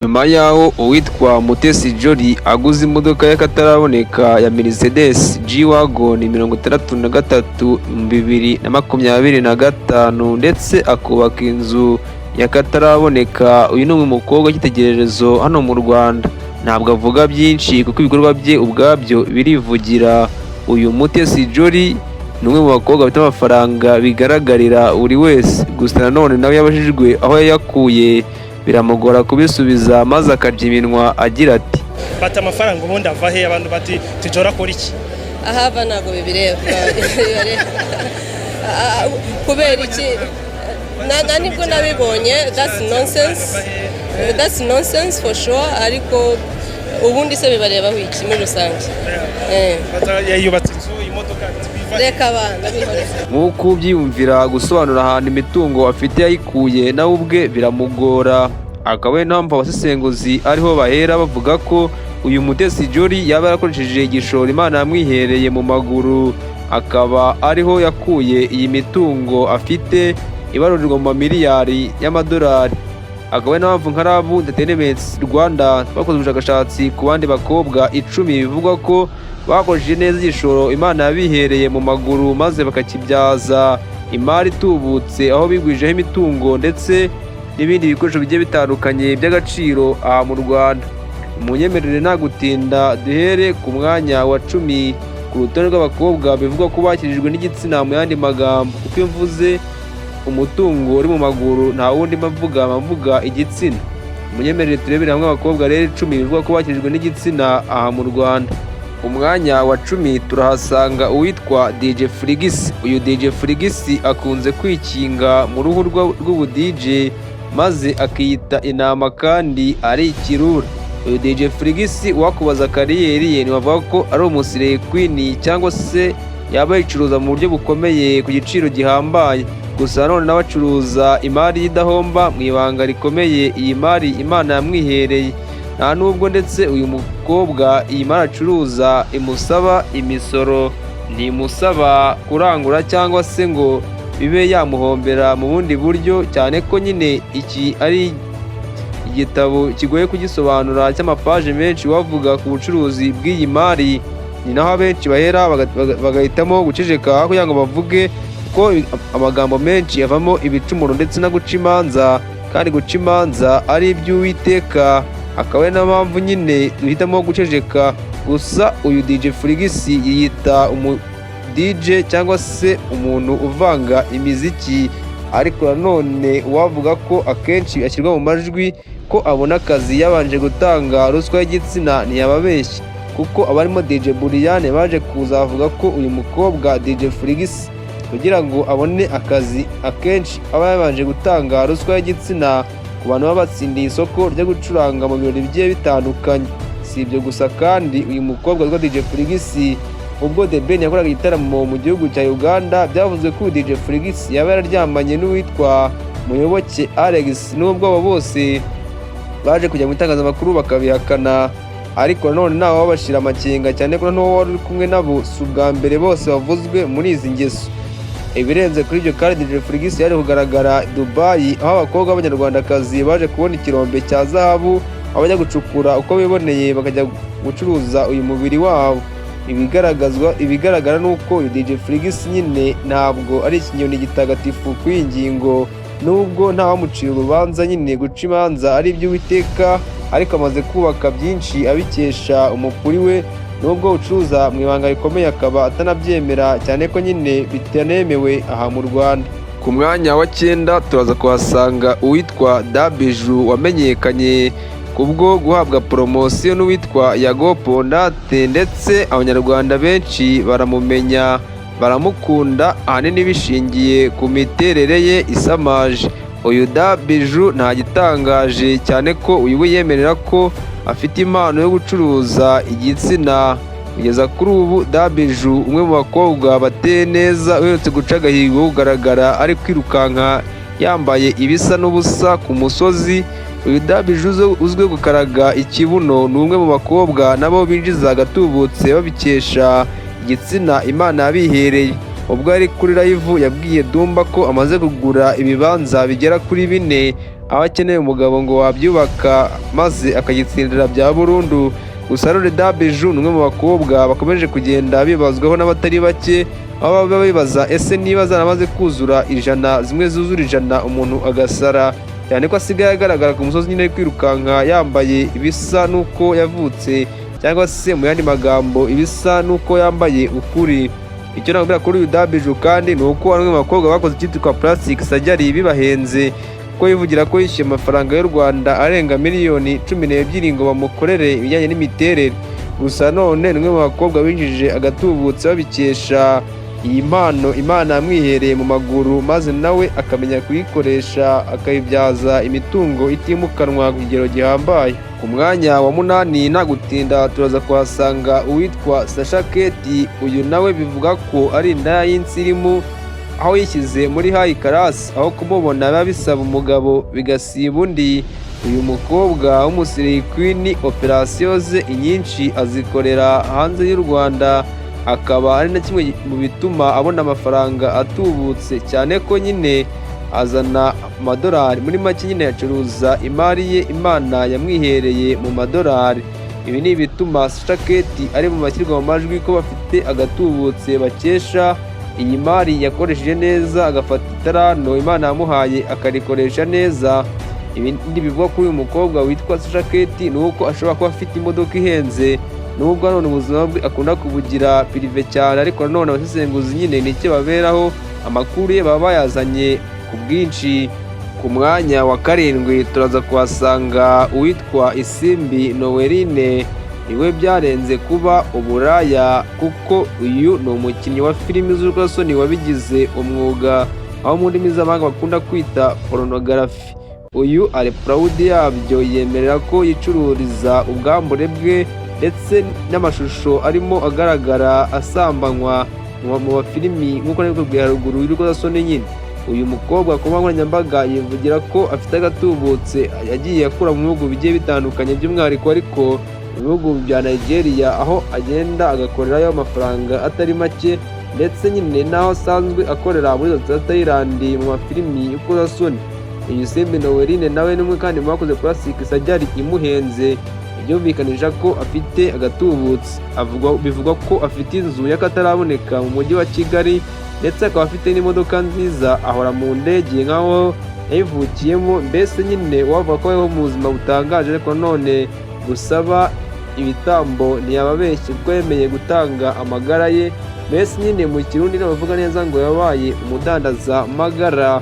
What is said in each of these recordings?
Nyuma y'aho uwitwa Mutesi Jolly aguze imodoka y'akataraboneka ya Mercedes G-Wagon 63 mu 2025, ndetse akubaka inzu y'akataraboneka, uyu ni umukobwa w'icyitegererezo hano mu Rwanda. Ntabwo avuga byinshi kuko ibikorwa bye ubwabyo birivugira. Uyu Mutesi Jolly ni umwe mu bakobwa bafite amafaranga bigaragarira buri wese. Gusa nanone nawe yabajijwe aho yayakuye biramugora kubisubiza, maze akarya iminwa agira ati: Bati amafaranga ubundi ava he? Abantu bati tijora akora iki? Ahava ntabwo bibireba. Kubera iki? Na nibwo nabibonye. That's nonsense, that's nonsense for sure. Ariko ubundi se bibarebaho iki muri rusange? Yubatse inzu, imodoka, biva he? Reka abana bihore. Nk'uko ubyiyumvira, gusobanura ahantu imitungo afite yayikuye nawe ubwe biramugora, akaba ari mpamvu abasesenguzi ariho bahera bavuga ko uyu Mutesi Jolly yaba yarakoresheje igishoro Imana yamwihereye mu maguru, akaba ariho yakuye iyi mitungo afite ibarurirwa mu mamiliyari y'amadolari. Akaba ari mpamvu nka Rabu Entertainment Rwanda bakoze ubushakashatsi ku bandi bakobwa 10 bivugwa ko bakoresheje neza igishoro Imana yabihereye mu maguru, maze bakakibyaza imari itubutse, aho bigwijeho imitungo ndetse n'ibindi bikoresho bigiye bitandukanye by'agaciro aha mu Rwanda. Munyemerere nta gutinda duhere ku mwanya wa 10 ku rutonde rw'abakobwa bivugwa ko bakirijwe n'igitsina. Mu yandi magambo, kuko iyo mvuze umutungo uri mu maguru nta wundi mba mvuga, mba mvuga igitsina. Munyemerere turebere hamwe abakobwa rero 10 bivugwa ko bakirijwe n'igitsina aha mu Rwanda. Ku mwanya wa 10 turahasanga uwitwa DJ Flix. Uyu DJ Flix akunze kwikinga mu ruhu rw'ubu DJ, maze akiyita intama kandi ari ikirura. Uyu DJ Flix, wakubaza career ye ntiwavuga ko ari umu slay queen cyangwa se yaba yicuruza mu buryo bukomeye ku giciro gihambaye. Gusa nanone nawe acuruza imari idahomba mu ibanga rikomeye, iyi mari Imana yamwihereye. Nta nubwo ndetse uyu mukobwa iyi mari acuruza imusaba imisoro, ntimusaba kurangura cyangwa se ngo bibe yamuhombera mu bundi buryo, cyane ko nyine iki ari igitabo kigoye kugisobanura cy'amapaje menshi wavuga ku bucuruzi bw'iyi mari. Ni naho abenshi bahera bagahitamo guceceka kugira ngo bavuge ko amagambo menshi avamo ibicumuro ndetse no guca imanza, kandi guca imanza ari iby'Uwiteka, akaba ari nayo mpamvu nyine duhitamo guceceka. Gusa uyu DJ Flix yiyita umu DJ cyangwa se umuntu uvanga imiziki, ariko nanone uwavuga ko akenshi ashyirwa mu majwi ko abona akazi yabanje gutanga ruswa y'igitsina ntiyababeshya, kuko abarimo DJ Buriyane baje kuzavuga ko uyu mukobwa DJ Flix kugira ngo abone akazi akenshi aba yabanje gutanga ruswa y'igitsina ku bantu baba batsindiye isoko ryo gucuranga mu birori bigiye bitandukanye. Si ibyo gusa kandi, uyu mukobwa witwa DJ Flix, ubwo The Ben yakoraga igitaramo mu gihugu cya Uganda, byavuzwe ko uyu DJ Flix yaba yararyamanye n'uwitwa Muyoboke Alex, nubwo abo bose baje kujya mu itangazamakuru bakabihakana. Ariko nanone ntawe wabashira amakenga, cyane ko n'uwo wari uri kumwe nabo si ubwa mbere bose bavuzwe muri izi ngeso. Ibirenze kuri ibyo kandi, DJ Flix yaje kugaragara Dubai, aho abakobwa b'Abanyarwandakazi baje kubona ikirombe cya zahabu, aho bajya gucukura uko biboneye bakajya gucuruza uyu mubiri wabo. Ibigaragazwa, ibigaragara ni uko uyu DJ Flix nyine ntabwo ari ikinyoni gitagatifu kuri iyi ngingo, nubwo ntawamucira urubanza, nyine guca imanza ari iby'Uwiteka, ariko amaze kubaka byinshi abikesha umupuri we, nubwo ucuruza mu ibanga rikomeye akaba atanabyemera, cyane ko nyine bitanemewe aha mu Rwanda. Ku mwanya wa 9 turaza kuhasanga uwitwa Dabijou, wamenyekanye kubwo guhabwa poromosiyo n'uwitwa Yago Pondate, ndetse Abanyarwanda benshi baramumenya baramukunda, ahanini bishingiye ku miterere ye isamaje. Uyu Dabijou nta gitangaje, cyane ko uyu we yemerera ko afite impano yo gucuruza igitsina. Kugeza kuri ubu, Dabijou, umwe mu bakobwa bateye neza uherutse guca agahigo ko kugaragara ari kwirukanka yambaye ibisa n'ubusa ku musozi, uyu Dabijou uzwiho gukaraga ikibuno ni umwe mu bakobwa nabo binjiza agatubutse babikesha igitsina Imana yabihereye. Ubwo yari kuri live yabwiye Dumba ko amaze kugura ibibanza bigera kuri bine. Aho akeneye umugabo ngo wabyubaka maze akagitsindira bya burundu. Gusa rero Dabiju ni umwe mu bakobwa bakomeje kugenda bibazwaho n'abatari bake, aho baba bibaza ese niba zaramaze kuzura 100, zimwe zuzura 100 umuntu agasara, cyane ko asigaye agaragara ku musozi nyine ari kwirukanka yambaye ibisa n'uko yavutse, cyangwa se mu yandi magambo ibisa n'uko yambaye ukuri. Icyo nakubwira kuri uyu Dabiju kandi ni uko ari umwe mu bakobwa bakoze icyitwa plastic surgery bibahenze, kuko yivugira ko yishyuye amafaranga y'u Rwanda arenga miliyoni 12 ngo bamukorere ibijyanye n'imiterere. Gusa none ni umwe mu bakobwa binjije agatubutse babikesha iyi mpano Imana yamwihereye mu maguru, maze nawe akamenya kuyikoresha akayibyaza imitungo itimukanwa ku kigero gihambaye. Ku mwanya wa munani, nta gutinda, turaza kuhasanga uwitwa Sasha Keti. Uyu nawe bivuga ko ari indaya y'insirimu, aho yishyize muri high class, aho kumubona biba bisaba umugabo bigasiba undi. Uyu mukobwa w'umu slay queen, operasiyo ze inyinshi azikorera hanze y'u Rwanda, akaba ari na kimwe mu bituma abona amafaranga atubutse, cyane ko nyine azana amadolari. Muri make nyine yacuruza imari ye Imana yamwihereye mu madolari. Ibi ni ibituma Sasha Keti ari mu bashyirwa mu majwi ko bafite agatubutse bakesha iyi mari yakoresheje neza, agafata itaranto Imana yamuhaye akarikoresha neza. Ibindi bivugwa kuri uyu mukobwa witwa Sasha Keti ni uko ashobora kuba afite imodoka ihenze, nubwo none ubuzima bwe akunda kubugira privé cyane, ariko nanone abasesenguzi nyine ni icyo baberaho, amakuru ye baba bayazanye ku bwinshi. Ku mwanya wa karindwi turaza kuhasanga uwitwa Isimbi Noeline. Niwe byarenze kuba uburaya, kuko uyu ni umukinnyi wa filimi z'urukozasoni wabigize umwuga, aho mu ndimi z'amahanga bakunda kwita pornography. Uyu ari proud yabyo, yemerera ko yicururiza ubwambure bwe ndetse n'amashusho arimo agaragara asambanywa mu mafilimi, nk'uko nabikubwiye haruguru, y'urukozasoni nyine. Uyu mukobwa ku mbuga nkoranyambaga yivugira ko afite agatubutse yagiye akura mu bihugu bigiye bitandukanye, by'umwihariko ariko mu bihugu bya Nigeria, aho agenda agakorerayo amafaranga atari make, ndetse nyine n'aho asanzwe akorera muri za Thailand mu mafilimi y'urukozasoni. Uyu Simbi Noeline nawe ni umwe kandi mu bakoze plastic surgery imuhenze, ibyumvikanisha ko afite agatubutse. Bivugwa ko afite inzu y'akataraboneka mu mujyi wa Kigali, ndetse akaba afite n'imodoka nziza, ahora mu ndege nk'aho yayivukiyemo. Mbese nyine wavuga ko abayeho mu buzima butangaje, ariko none gusaba ibitambo ntiyababeshye kuko yemeye gutanga amagara ye. Mbese nyine mu Kirundi bavuga neza ngo yabaye umudandaza magara.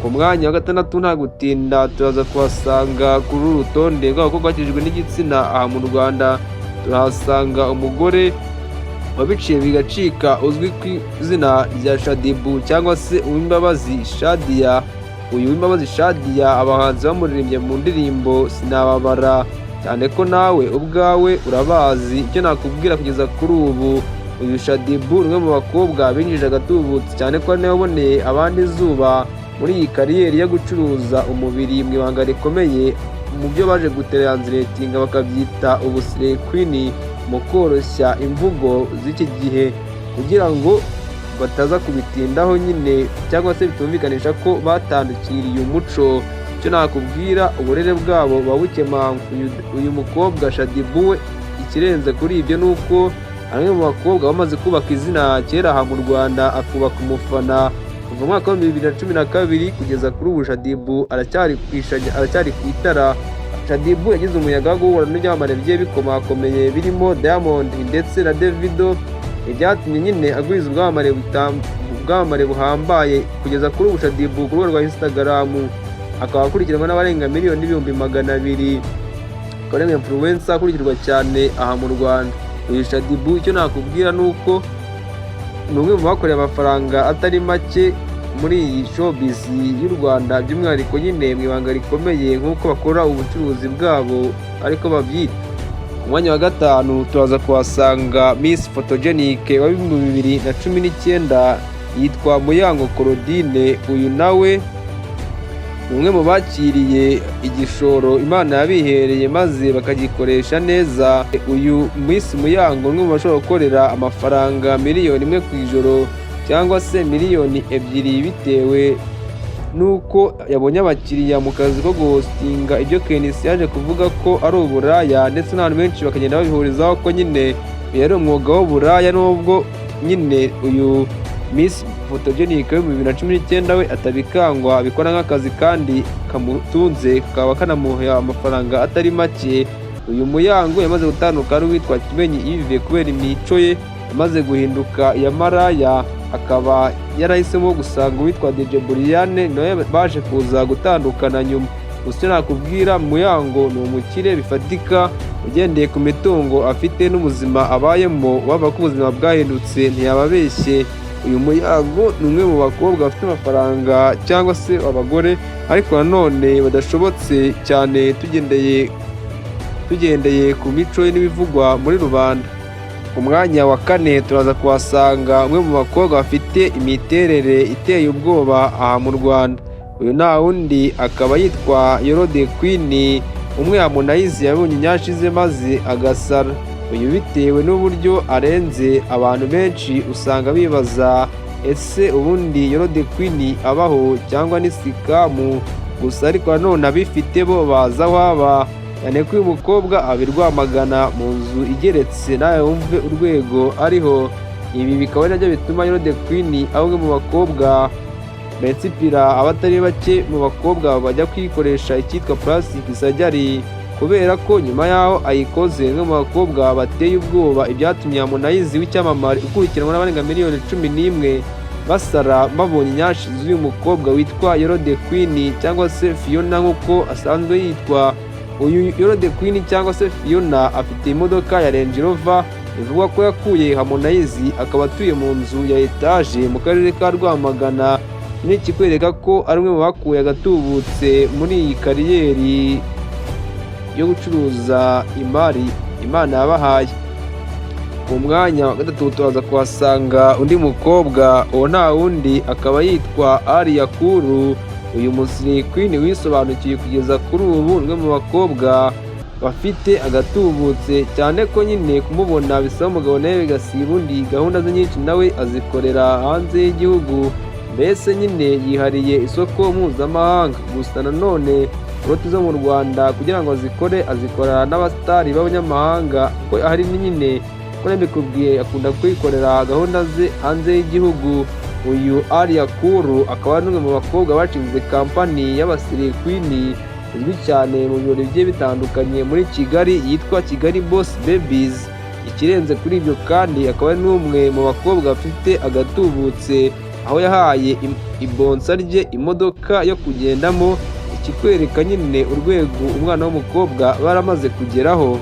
Ku mwanya wa gatandatu, nta gutinda, turaza kuhasanga kuri uru rutonde rw'abakobwa bakijijwe n'igitsina aha mu Rwanda, turahasanga umugore wabiciye bigacika uzwi ku izina rya Shaddyboo cyangwa se Uwimbabazi Shadia. Uyu Uwimbabazi Shadia abahanzi bamuririmbye mu ndirimbo Sinababara, cyane ko nawe ubwawe urabazi. Icyo nakubwira kugeza kuri ubu, uyu Shaddyboo ni umwe mu bakobwa binjije agatubutse, cyane ko nawe waboneye abandi izuba muri iyi career yo gucuruza umubiri mu ibanga rikomeye, mu byo baje gutranslatinga bakabyita ubu slay queen mu koroshya imvugo z'iki gihe, kugira ngo bataza kubitindaho nyine cyangwa se bitumvikanisha ko batandukiriye umuco. Icyo nakubwira, uburere bwabo buba bukemangwa. Uyu mukobwa Shaddyboo we, ikirenze kuri ibyo ni uko ari umwe mu bakobwa bamaze kubaka izina kera aha mu Rwanda, akubaka umufana kuva mu mwaka wa 2012 kugeza kuri ubu. Shaddyboo aracyari ku itara. Shaddyboo yagize umuyaga wo guhura n'ibyamamare bigiye bikomakomeye birimo Diamond ndetse na Davido, ibyatumye nyine agwiza ubwamamare buhambaye. Kugeza kuri ubu Shaddyboo ku rubuga rwa Instagram akaba akurikiranwa n'abarenga 1,200,000, akaba ari influencer akurikirwa cyane aha mu Rwanda. Uyu Shaddyboo, icyo nakubwira ni uko ni umwe mu bakoreye amafaranga atari make muri iyi showbiz y'u Rwanda, by'umwihariko nyine mu ibanga rikomeye nk'uko bakora ubucuruzi bwabo ariko babyita. Ku mwanya wa gatanu turaza kuhasanga Miss Photogenic wa 2019, yitwa Muyango Claudine. Uyu nawe ni umwe mu bakiriye igishoro Imana yabihereye maze bakagikoresha neza. Uyu Miss Muyango ni umwe mu bashobora gukorera amafaranga miliyoni 1 ku ijoro cyangwa se miliyoni 2, bitewe Nuko yabonye abakiriya mu kazi ko guhostinga, ibyo KNC yaje kuvuga ko ari uburaya, ndetse n'abantu benshi bakagenda babihurizaho ko nyine uyu ari umwuga w'uburaya, nubwo nyine uyu Miss Photogenic we mu 2019 we atabikangwa, abikora nk'akazi kandi kamutunze, kakaba kanamuha amafaranga atari make. Uyu Muyango yamaze gutandukana n'uwitwa Kimenyi Yves kubera imico ye yamaze guhinduka iya maraya, akaba yarahisemo gusanga uwitwa DJ Brianne, nawe baje kuza gutandukana nyuma. Gusa icyo nakubwira, Muyango ni umukire bifatika ugendeye ku mitungo afite n'ubuzima abayemo. Waba ko ubuzima bwahindutse ntiyababeshye. Uyu Muyango ni umwe mu bakobwa bafite amafaranga cyangwa se abagore, ariko nanone badashobotse cyane tugendeye ku mico ye n'ibivugwa muri rubanda. Ku mwanya wa kane turaza kuhasanga umwe mu bakobwa bafite imiterere iteye ubwoba aha mu Rwanda. Uyu nta wundi, akaba yitwa Yolo The Queen, umwe Harmonize yabonye inyashize maze agasara. Uyu bitewe n'uburyo arenze, abantu benshi usanga bibaza: ese ubundi Yolo The Queen abaho cyangwa ni scam? Gusa ariko nanone abifite bo baza aho aba, cyane ko uyu mukobwa aba i Rwamagana mu nzu igeretse, nawe wumve urwego ariho. Ibi bikaba ari nabyo bituma Yolo The Queen aba umwe mu bakobwa bensipira abatari bake mu bakobwa bajya kwikoresha icyitwa plastic surgery, kubera ko nyuma y'aho ayikoze umwe mu bakobwa bateye ubwoba, ibyatumye Harmonize w'icyamamare ukurikiranwa n'abarenga miliyoni 11 basara babonye inyashi z'uyu mukobwa witwa Yolo The Queen cyangwa se Fiona nk'uko asanzwe yitwa. Uyu Yolo The Queen cyangwa se Fiona afite imodoka ya Range Rover bivugwa ko yakuye Harmonize, akaba atuye mu nzu ya etaje mu karere ka Rwamagana. Ni ikikwereka ko ari umwe mu bakuye agatubutse muri iyi career yo gucuruza imari Imana yabahaye. Mu mwanya wa gatatu turaza kuhasanga undi mukobwa, uwo nta wundi akaba yitwa Alliah Cool. Uyu mu Queen wisobanukiwe kugeza kuri ubu, umwe mu bakobwa bafite agatubutse, cyane ko nyine kumubona bisaba umugabo nawe bigasiba undi. Gahunda ze nyinshi nawe azikorera hanze y'igihugu, mbese nyine yihariye isoko mpuzamahanga. Gusa nanone roti zo mu Rwanda kugira ngo azikore, azikora n'abasitari b'abanyamahanga, kuko hari nyine ko nabikubwiye akunda kwikorera gahunda ze hanze y'igihugu. Uyu Alliah Cool akaba ari n'umwe mu bakobwa bashinze kampani y'aba slay queen izwi cyane mu birori bigiye bitandukanye muri Kigali yitwa Kigali Boss Babies. Ikirenze kuri ibyo kandi, akaba ari n'umwe mu bakobwa bafite agatubutse, aho yahaye ibonsa rye imodoka yo kugendamo, ikikwereka nyine urwego umwana w'umukobwa baramaze kugeraho.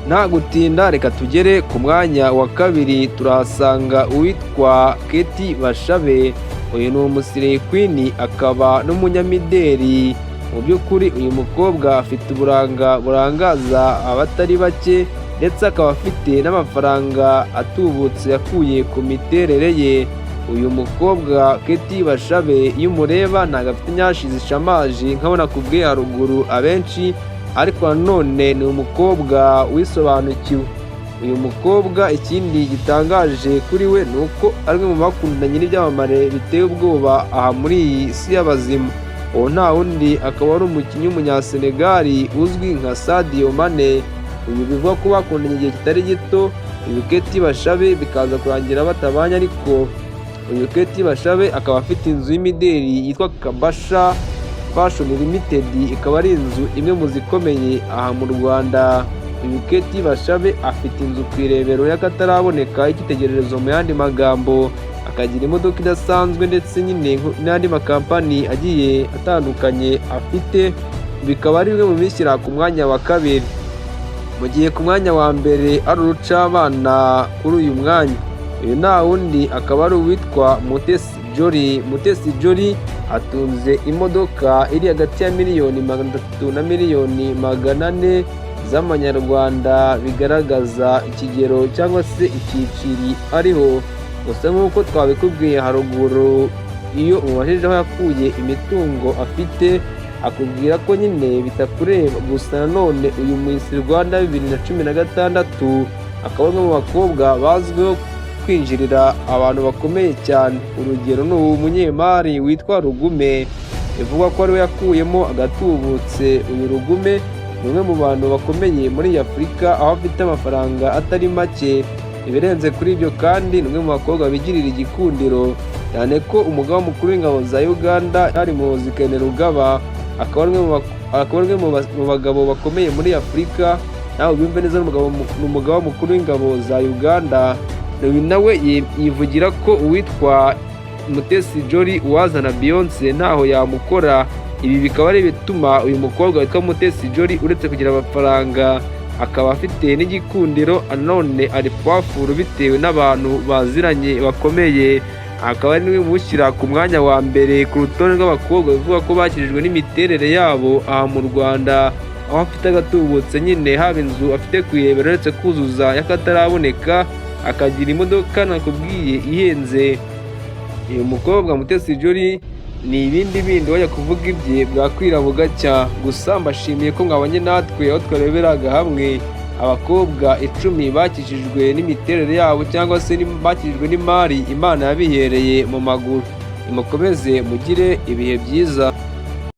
Nta gutinda, reka tugere ku mwanya wa kabiri. Turahasanga uwitwa Kate Bashabe. Uyu ni umu slay queen akaba n'umunyamideli. Mu by'ukuri uyu mukobwa afite uburanga burangaza abatari bake, ndetse akaba afite n'amafaranga atubutse yakuye ku miterere ye. Uyu mukobwa Kate Bashabe, iyo umureba ntabwo afite inyashi zishamaje nkabona kubwiye haruguru abenshi, ariko nanone ni umukobwa wisobanukiwe. Uyu mukobwa ikindi gitangaje kuri we ni uko ari umwe mu bakundanye n'ibyamamare biteye ubwoba aha muri iyi si y'abazima. Uwo nta wundi, akaba ari umukinnyi w'umunyasenegali uzwi nka Sadio Mane. Uyu bivugwa ko bakundanye igihe kitari gito, uyu Kate Bashabe bikaza kurangira batabanye. Ariko uyu Kate Bashabe akaba afite inzu y'imideli yitwa Kabasha Fashion Limited, ikaba ari inzu imwe mu zikomeye aha mu Rwanda. Uyu Kate Bashabe afite inzu ku Irebero y'akataraboneka, y'icyitegererezo mu yandi magambo, akagira imodoka idasanzwe, ndetse nyine n'andi makampani agiye atandukanye afite, bikaba ari bimwe mu bishyira ku mwanya wa kabiri. Mu gihe ku mwanya wa mbere ari urucabana kuri uyu mwanya, uyu nta wundi, akaba ari uwitwa Mutesi Jolly. Mutesi Jolly atunze imodoka iri hagati ya miliyoni 300 na miliyoni 400 z'amanyarwanda, bigaragaza ikigero cyangwa se icyiciri ariho. Gusa nk'uko twabikubwiye haruguru, iyo umubajije aho yakuye imitungo afite, akubwira ko nyine bitakureba. Gusa nanone uyu Miss Rwanda 2016 akaba umwe mu bakobwa bazwiho kwinjirira abantu bakomeye cyane. Urugero ni uwo munyemari witwa Rugume, bivugwa ko ariwe yakuyemo agatubutse. Uyu Rugume ni umwe mu bantu bakomeye muri Afurika, aho afite amafaranga atari make. Ibirenze kuri ibyo kandi, ni umwe mu bakobwa bigirira igikundiro, cyane ko umugaba mukuru w'ingabo za Uganda, hari Muhoozi Kainerugaba, akaba ari umwe mu bagabo bakomeye muri Afurika. Nawe ubyumve neza, ni umugaba mukuru w'ingabo za Uganda. Uyu nawe yivugira ko uwitwa Mutesi Jolly uwazana Beyonce ntaho yamukora. Ibi bikaba ari ibituma uyu mukobwa witwa Mutesi Jolly, uretse kugira amafaranga akaba afite n'igikundiro, none ari powerful bitewe n'abantu baziranye bakomeye, akaba ari niwe umushyira ku mwanya wa mbere ku rutonde rw'abakobwa bivuga ko bakirijwe n'imiterere yabo aha mu Rwanda, aho afite agatubutse nyine, haba inzu afite ku Irebero uretse kuzuza y'akataraboneka, akagira imodoka nakubwiye ihenze. Uyu mukobwa Mutesi Jolly ni ibindi bindi, wajya kuvuga ibye bwakwira bugacya. Gusa mbashimiye ko mwabanye natwe aho twareberaga hamwe abakobwa 10 bakijijwe n'imiterere yabo cyangwa se bakijijwe n'imari Imana yabihereye mu maguru. Nimukomeze mugire ibihe byiza.